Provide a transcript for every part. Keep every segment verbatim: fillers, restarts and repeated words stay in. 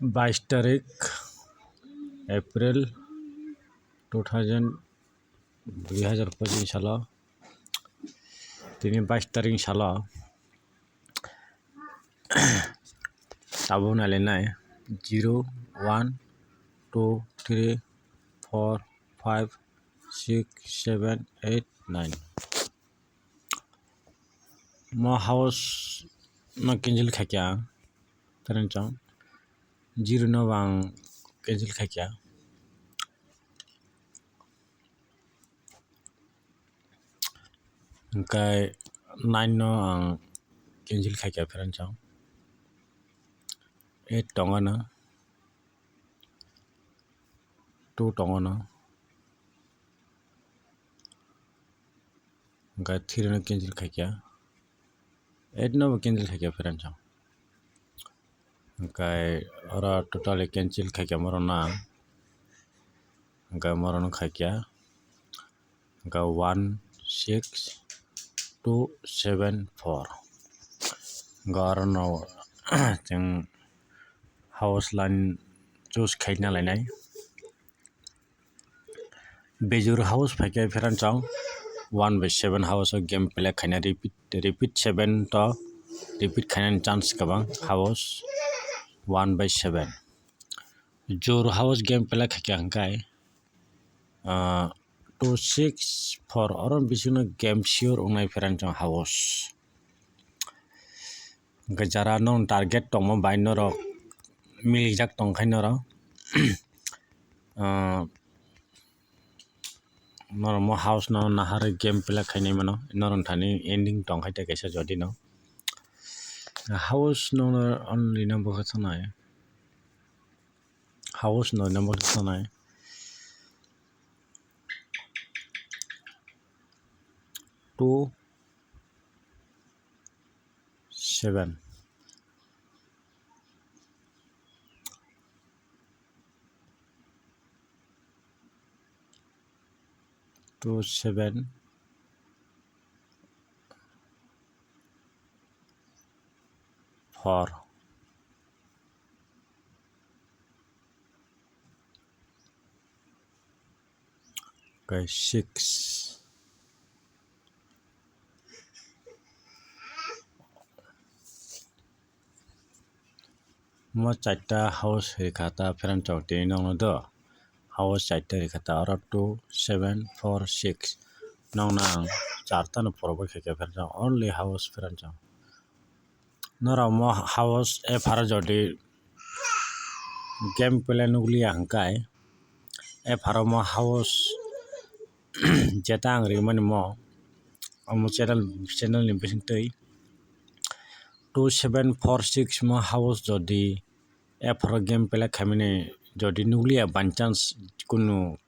Bais tarik April two thousand, dui hazar pochis salo, tini bais tarik salo tabuk nailainai zero one two three four five six seven eight nine. Mo house no cancel khaikha ang, tei chwng zero no bo ang cancel khaikha, hwnkhe nine no ang cancel khaikha, friends, ang eight tongo no, two tongo no, hwnkhe three no cancel khaikha, eight no bo cancel khaikha, friends, ang hwnkhe oro totally cancel khaikha, morok no ang hwnkhe morok no khaikha, hwnkhe one six two seven four. Hwnkhe oro no chwng house line choose khaina lainai. Bejor house phaikhe, friends, ang one by seven house o game play khaina repeat, repeat seven to repeat khainani chance kwbang, house one by seven. Jor house game play khaikha hwnkhe, ah, two six four, oro bisingo game sure wngnai, friends, ang house. Hwnkhe jara nwng target tongma bai norok milijak tongkhai norok, ah, norok mo house no naharwi game play khainai mano, norok thani ending tongkhai tei kaisa jodi no. House no only no bwkha thanai, house no no bwkha thanai. Two seven. Two seven four. Hwnkhe six. Mo charta house rikha ta, friends, chong tini nokno do. House charta rikha ta, oro two seven four six. Nokno ang charta no porobai khaikha, friends, chong only house, friends, chong. Norok mo house app o jodi game play nukliya hwnkhe, app o mo house jeta ang rimani mo, omo channel, channel ni bisingtwi two seven four six mo house jodi app o game play khaimani jodi nukliya by chance kunu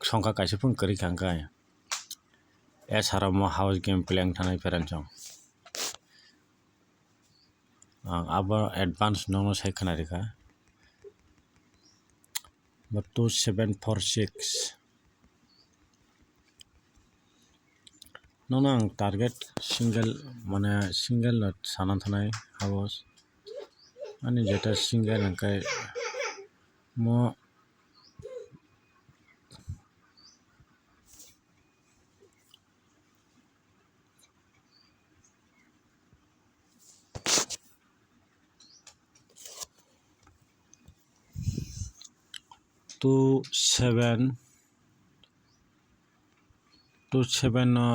songkha kaisa phone kwrwi kha hwnkhe, app o mo house game play wng thanai, friends, chong. Ang abo advance nokno sai khna rikha. Bo two seven four six. Nono ang target single, mane single no sana thanai house. Ani jeta single hwnkhe mo two seven, two seven no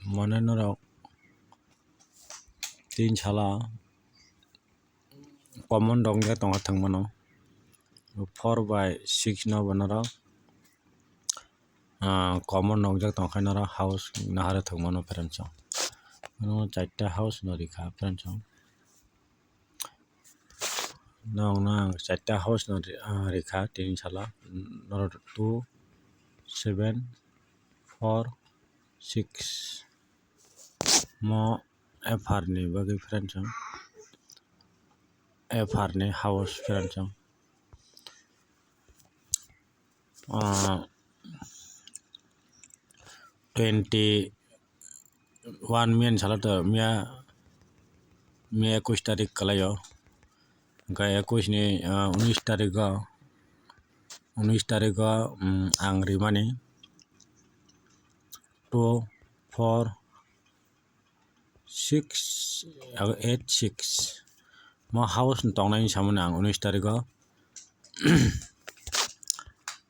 mane norok tin sala common rok wngya tongkha thwngmano. Four by six no bo norok, ah, common rok wngjak tongkha norok house nahar thwngmano, friends, chong. Ano charta house no rikha, friends, chong. Nokno ang charta house no ri-, ah, rikha tini salo, norok two seven four six. Mo F R ni bagwi, friends, chong. F R ni house, friends, chong. Ah, twenty one miya ni salo to, miya, miya ekush tarik kwlaio. Hwnkhe ekush ni, ah, unis tarigo, unis tarigo, um, ang rimani two four six, ah, eight six. Mo house ni tongnai hinwi samani ang unis tarigo.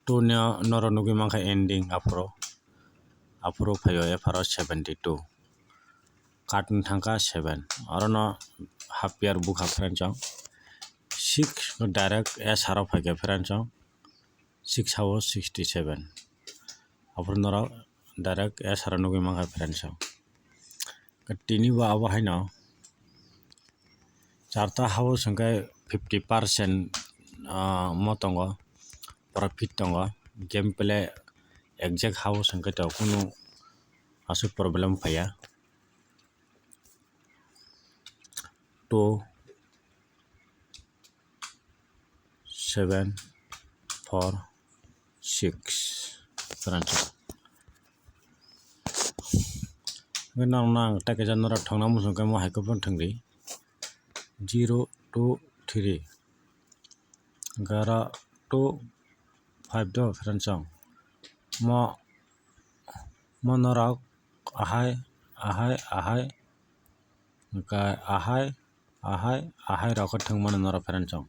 Two no norok nugwi mankha ending aphuru, aphuru phaio apharo seventy two. Cut wng thangkha seven. Orono half year bukha friends chong. Six direct S R o phaikha friends chong. Six house sixty seven. Aphuru norok direct S R o nugwi mankha friends chong. Tini bo abo haino charta house hwnkhe fifty percent, ah, mo tongo, profit tongo. Game play exact house hwnkhe to kunu aswk problem phaiya. Two seven four six. Friends. Hwnkhe norok nang tei kaisa norok thangna muchung khe mo hai khe phano thwngdi. Zero two three. Gara two five do friends chong. Mo, mo norok ahai, ahai, ahai. Hwnkhe ahai, ahai, ahai rok khe thwngmano norok friends chong.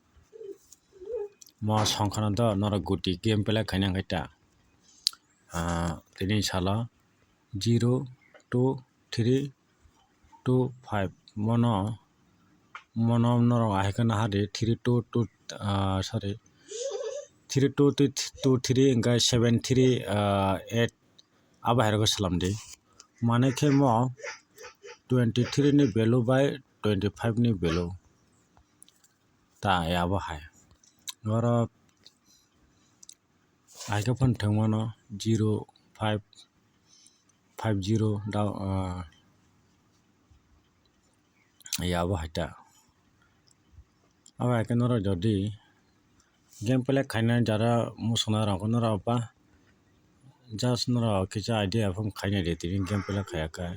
Mo songkhano do norok guti game play khaina hwnkhe ta. Ah, tini salo zero two three two five. Mono, mono norok ahai khe nahardi three two two, ah, sorry, three two two three hwnkhe seven three, ah, eight. Abo hai rok salamdi. Mane khe mo twenty three ni value bai twenty five ni value ta ya abo hai. Oro hai khe phano thwngmano zero five five zero da, ah, ya abo hai ta. Abo hai khe norok jodi game play khainai jara muchunai rok norok ba just norok kisa idea phano khainai de tini game play khaiya khe.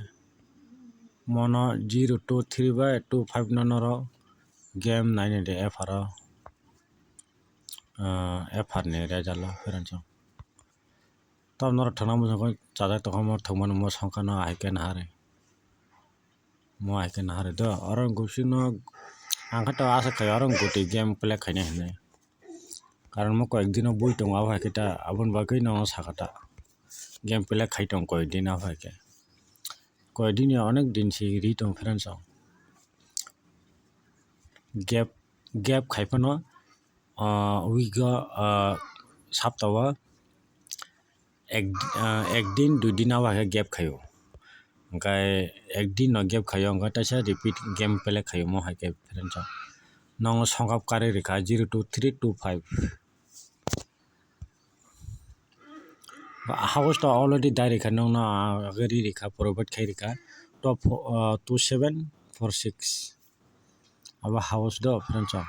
Mono zero two three bai two five no norok game nainai de F R o, ah, F R ni result o friends chong. Tamo norok thangna muchung khe chajak tongkha mo thwngmani mo songkha no ahai khe naharwi. Mo hai khe naharwi do, oro gusino ang khe to asa khai oro guti game play khainai hinwi. Karon mo koyek dino bui tongo, abo hai khe ta aboni bagwi no sakha ta game play khai tong koyek din abo hai khe. Koyek din ya onek din si ri tong friends chong. Gap, gap khai phano, ah, week o, ah, sapta o ek, ah, ek din dui din abo hai khe gap khaio. Hwnkhe ek din no gap khaio, hwnkhe teisa repeat game play khaio mo hai khe friends chong. Nongo songkap karwi rikha zero two three two five. House to already dai rikha, nongno agwi ri rikha, provide khai rikha. Top, ah, two seven four six. Abo house do friends chong.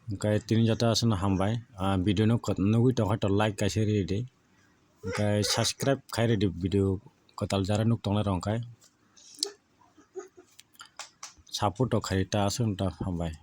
Hwnkhe tini joto aswkno hambai. Ah, video no kot-, nugwi tongkha to like kaisa ri di. Hwnkhe subscribe khai ri di, video kwtal jara nuk tongnai rok hwnkhe. Support to khai ta aswkno ta hambai.